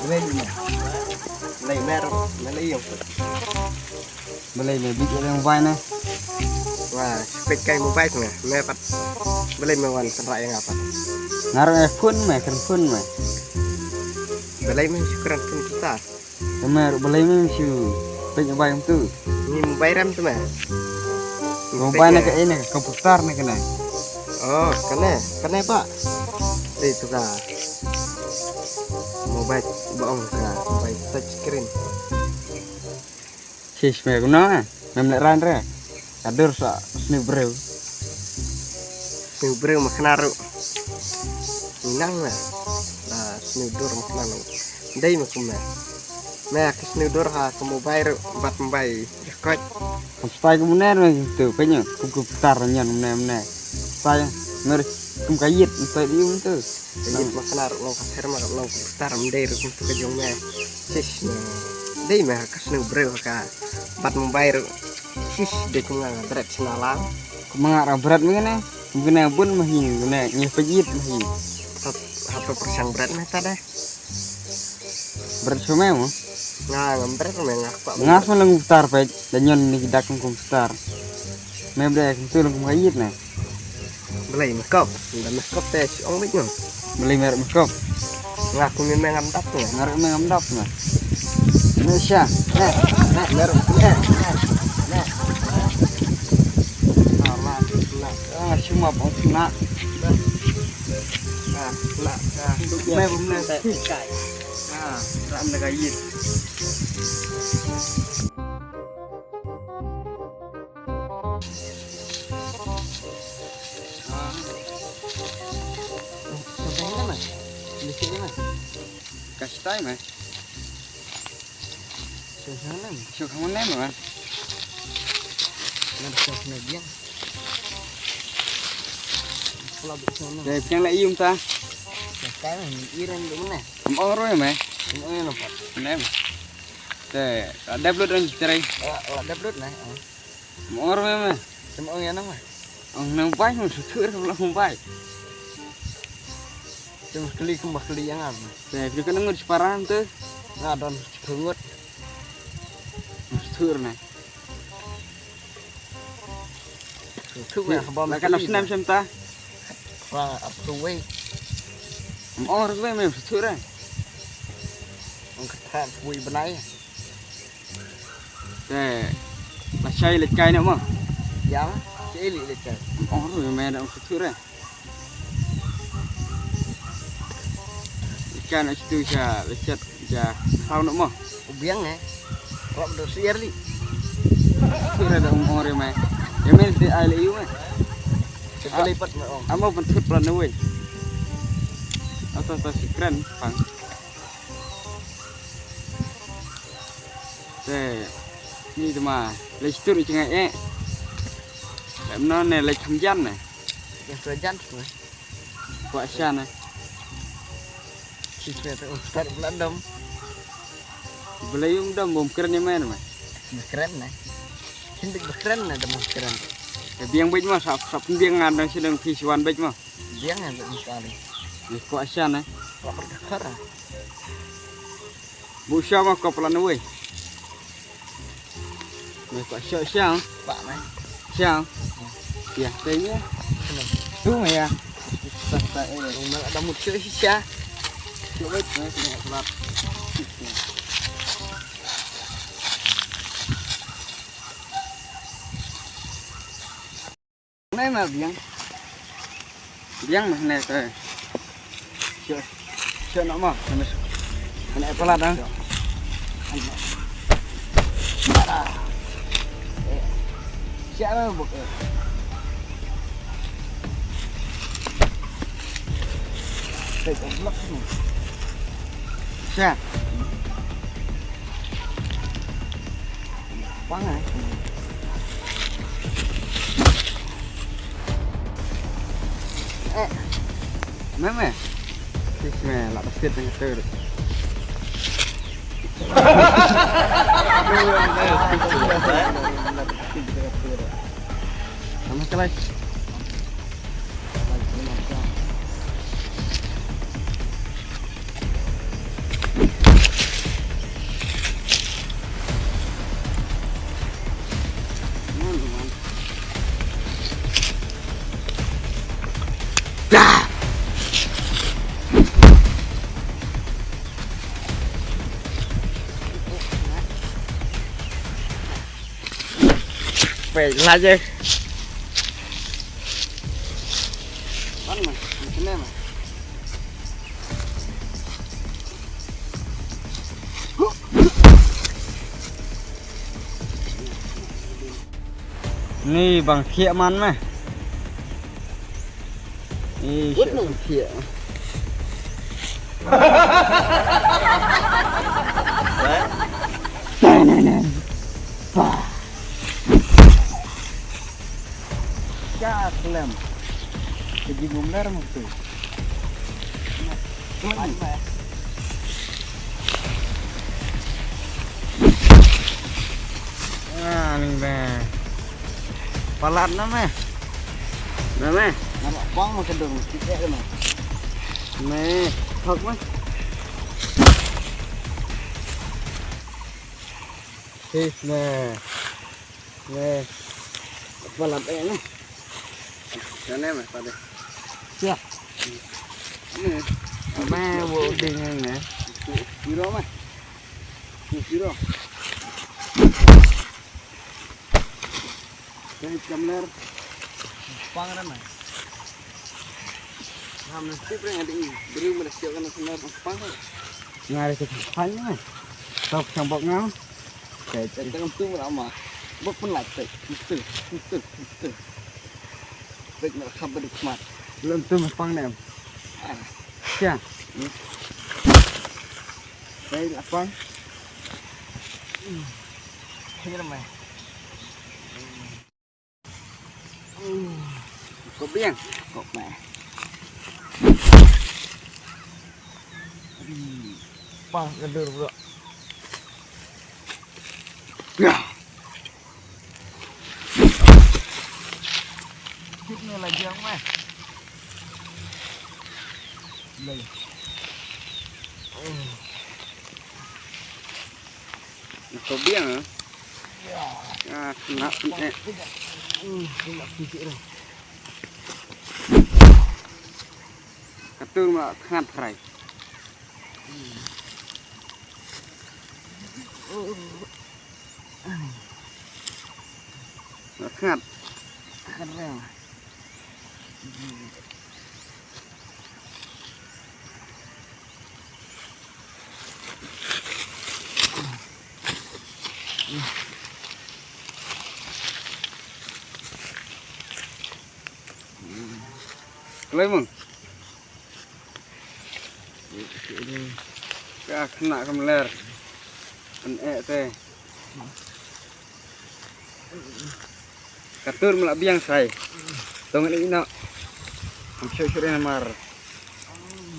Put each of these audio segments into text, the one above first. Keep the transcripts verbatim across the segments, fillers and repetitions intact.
Balei me? Balei me ruh? Balei ïa u? Balei me bit ïa u mobile ne? Wa, peit kai mobile me, me pat. Balei me wan kynrah ïa nga pat? Nga ruh eh phone me, kren phone me. Balei me shu kren phone kita? Te me ruh balei me shu peit mobile kumtu? Ni mobile rem te me. Mobile ne ka, eh, ne ka komputer ne kane. Oh, kane, kane ba. Dei tu ka. Mobile ba ong ka, mobile touch screen. Sis me kumno eh? Mem leh ran re. Ka dur sa sniew briew. Sniew briew ma khana ruh. Nang me. La sniew dur ma khana ruh. Dei me kumne. Me ka sniew dur ha ka mobile ruh. Bat mobile. Koit. Kam stai kumne me tu. Kanya kum komputer nyan kumne kumne. Stai mer kum ka ïit stai di um tu. Ïit ma khana ruh long ka ther ma long ka tar mdei ruh kumtu ka jong me. Sis me. Dei me ka sniew briew ka bat mobile ruh. Sis dei kum nga bret sna lang. Kum nga ra bret me ne. Kum ne bun ma hi ne ngi peit ïit ma hi. Hap hap to pyrshang bret me ta dei. Bret shu me mo. Nga ngam bret me nga kwah. Nga sma lang komputer peit da nyon ni ki dak kum komputer. Me bret kumtu lang kum ka ïit ne. Balei me kop? Ynda me kop te shu ong beit no. Balei me ruh me kop? Nga kum me ngam dap no. Nga ruh me ngam dap no. Me sha. Ne, ne, me ruh ne, ne, ne. Ah, la, la. Ah, shu ma pong na. Na, na, na. Me bum ne te kai. Ah, ram na ka yit. Ka stai me. Shu khang nem. Shu khang nem me. Ngan shu khang biang. Pula bu shu nem. Dei piang la ium ta. Stai me, iran du me. Em ong ruh me. Em ong ruh me. Nem. Te, la dep lut ong trai. La dep lut ne. Em ong ruh me. Em ong ïa nang me. Ong nang bai, ong shu thur, ong bai. Te mas kali kum bah kali ïa nga. Te, phi ka nang ngut separan te. Nga don sephew ngut. Ong shu thur ne. Thur me, ba me ka nang snem sem ta. Ba ap tu wei. Em ong ruh me, me shu thur ne. Ong ka thar wei bnai. Te, la shai leit kai ne mo? Ïa, shai leit leit kai. Ong ruh me da ong shu thur eh. Leit kai ne shu sha leit chat ja. Saw ne mo? U biang eh. Rok do siar li. Shu thur eh da ong ong ruh me. Ïa me te ai le yu me. Te ka lipat me ong. Amo ban thut plan ne wei. Ata ta si kren pang. Te, ni te ma, leit stur i chngai eh. Em no ne leit kham jan ne. Leit kham jan ne. Kwah sha ne. Shisha te um star bla dom. Bla yung dom bom kren ne men me. Bla kren ne. Hindik bla kren ne dom kren. Te biang bej ma sap sap biang ngan dang sidang phi siwan bej ma. Biang ne bej ma kali. Kwah sha ne. Kwah berkakar. Bu sha ma kop la ne wei. Me kwah sha sha. Ba me. Sha. Ya, te ya. Tu me ya. Ta ta eh. Ung mal ada mut sha sha. Sha wei me me plat. Nai ma biang. Biang ma nai te. Sio. Sio no ma. Nai pala dang. Sio ma buk. Sha. Pang ai. Eh. Mem eh. Sis me, lah basket dengan tur. Sama sekali. Peit lah je. Pan mah, macam mana mah? Ni bang khiah man mah. Ni khiah. Ka klem. Ka jingmler mesti. Ah, ni ba. Palat na me. Na me. Nampak bang mah kedung sikit ke mah. Me, thok mah. Sis me. Nè. Ba lap eh nè. Nè nè mày pa đi. Siap. Nè. Mày vô đi nè. Piro mày. Piro. Đây chấm ler. Pang ra mày. Ham na tip reng ading briew Malaysia kan na pang. Nga re ke pang na. Tau chang bok ngau. Te te ngam tu mara ma. Bok pun la te. Te te te. Te na khap ba dik mat. Lem tu me pang nem. Ah. Sia. Te la pang. Hei na mai. Kop biang, kop meh. Pang kendur bro. Ya. Kit ni lagi yang meh. Lagi. Kop biang ah. Ah, kena pun eh. Katu ma khngat khrai. Khngat. Khngat. Kloi mong. Ka khna kam ler. An e te. Ka tur mla biang sai. Tong ni no. Am shu shu na mar.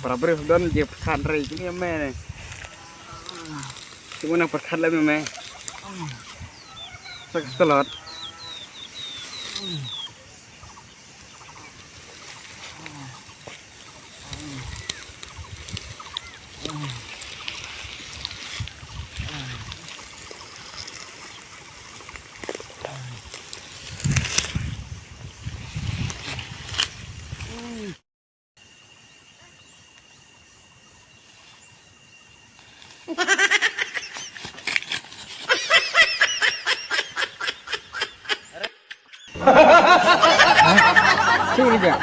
Para brif don je pyrkhat rei kini me ne. Cuma nang pyrkhat la me me. Sak telot. Sure ka?